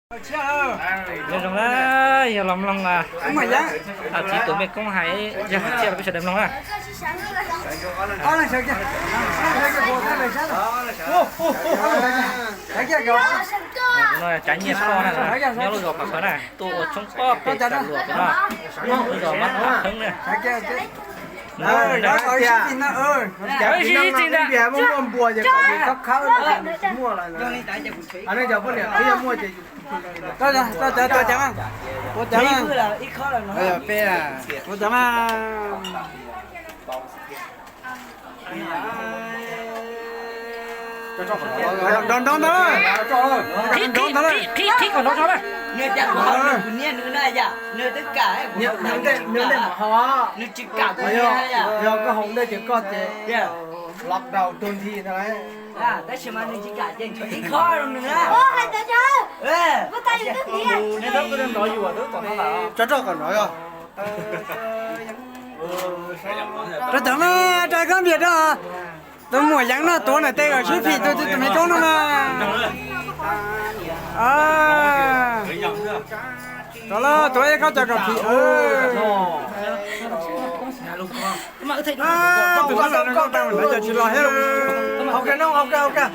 Nyob zoo na, yog los mloog txiv tus mej koob hais zaj hais tsiaj rau peb sawv daws mloog na. Tus no Tsav Nyiaj Poj na, nyob lub zos Phav Khawv na, tuaj ua tshoob pob pem Xam Luas tus no, lub zos Mab Phav Kheeb na. Nrov nrov ntawd, qhib qhib qhib kom nrov tso na. Nws cas kuv haus nws, kuv niaj nws na yom, nws twb kam, kuv niaj nws haus, nws tsis kam kuv niaj yom. Yog koj haus ntej ces koj ces lockdown tuag nthi ntag lauj. Tab sis mas nws tsis kam ces nws ib khob rau nws na. Rov rau kom nrov yog. Rov cov no, rau koj npias rau. Tus muam Yeev no tuav nws tes kom sib phim tus tus me koob no na. Rov los tuav ib khob cov kom phim. Tus no los nws nkauj tag lawm ces tsis los thiab. Haus kiag no, haus kiag, haus kiag.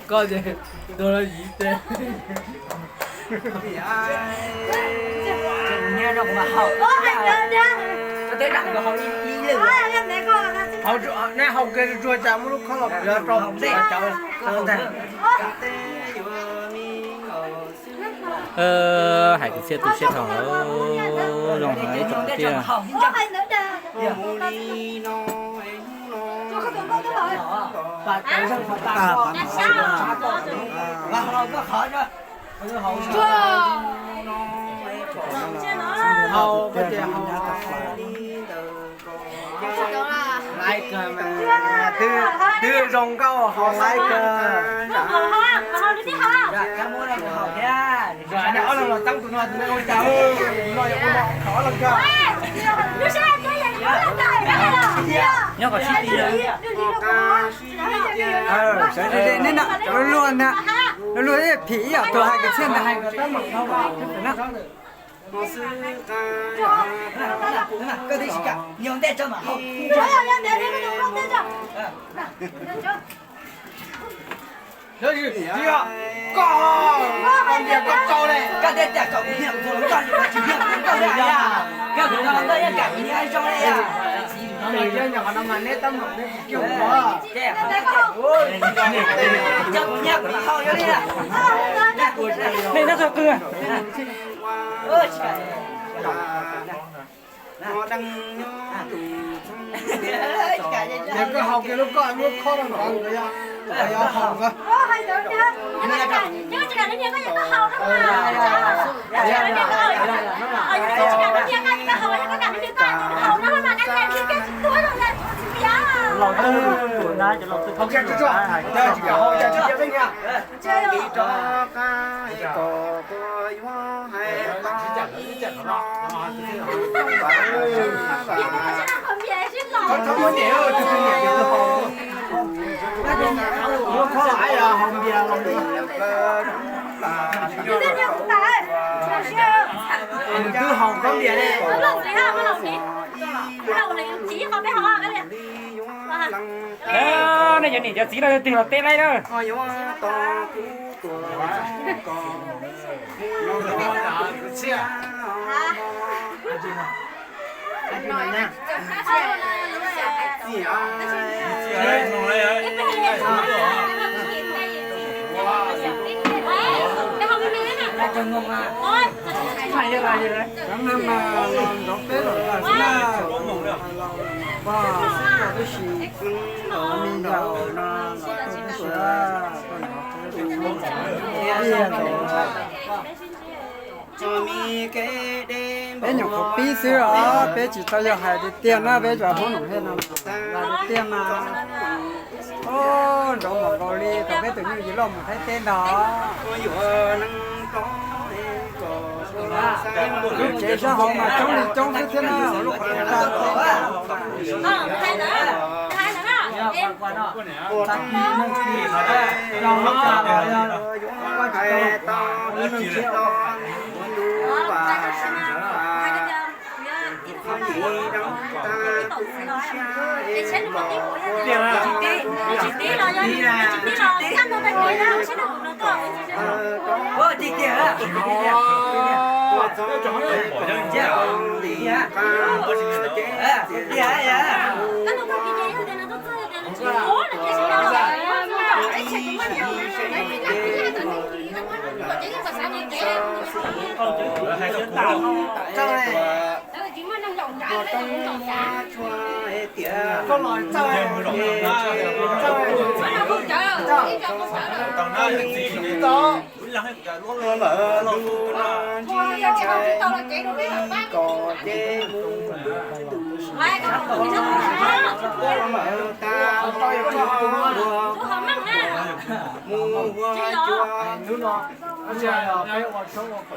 Koj ces tus no yim tes. Neb haus kiag tsuag tsuag cas muab lub khob los plhws rau cov ntej. Hais kwv txhiaj tu siab dhau, zoo heev ib tsoom kwv tij. Haus koj ces haus laiv kawg, twb zoo nkauj haus laiv kawg. Ob leeg los teeb tus no, tus no ua cas, tus no yuav ua no, ob leeg kawg. Nyob kom sib tw. Luag luag na, luag luag phim ib yam tus hais kwv txhiaj ntawd hais kom tab meeg dhau na. Koj, koj ntiag koj tsau le, koj tias kom kuv niag kuv tus hluas nkauj, koj tsis niag kuv tus hluas nkauj li, koj kuv tus hluas nkauj yeej kam kuv niag zoo li. Neb tab meeg neb tsis kiag kuv, coj kuv niag kuv mam haus li. Nej nyob txog qw. Ces koj haus kiag lub koj lub khob no los nkawd yog haus nkawd. Haus kiag tsuag tsuag, yog tsis kam haus yog tsis cia peb niag. Nws twb haus khaub npias li. Nej cov niam cov txiv no twg los teb laib na. Peb nyuam qhuav pib xwb os, peb tsis tau yog hais tiag tiag na, peb cov hoob noom thiab no, hais tiag tiag mas. Nrov mos nkaus li thaum peb tus nyuj yim loj mus Thaib teb ntag. Lub tsev sab hauv mas coob li coob xwb thiab na, lub qhov rooj tag thiab. Koj los txawj, txawj, txawj. Hnub no, peb ua tshoob ua kos.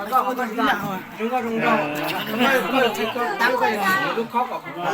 Zoo nkauj zoo nraug, lub khob kom kuv pom.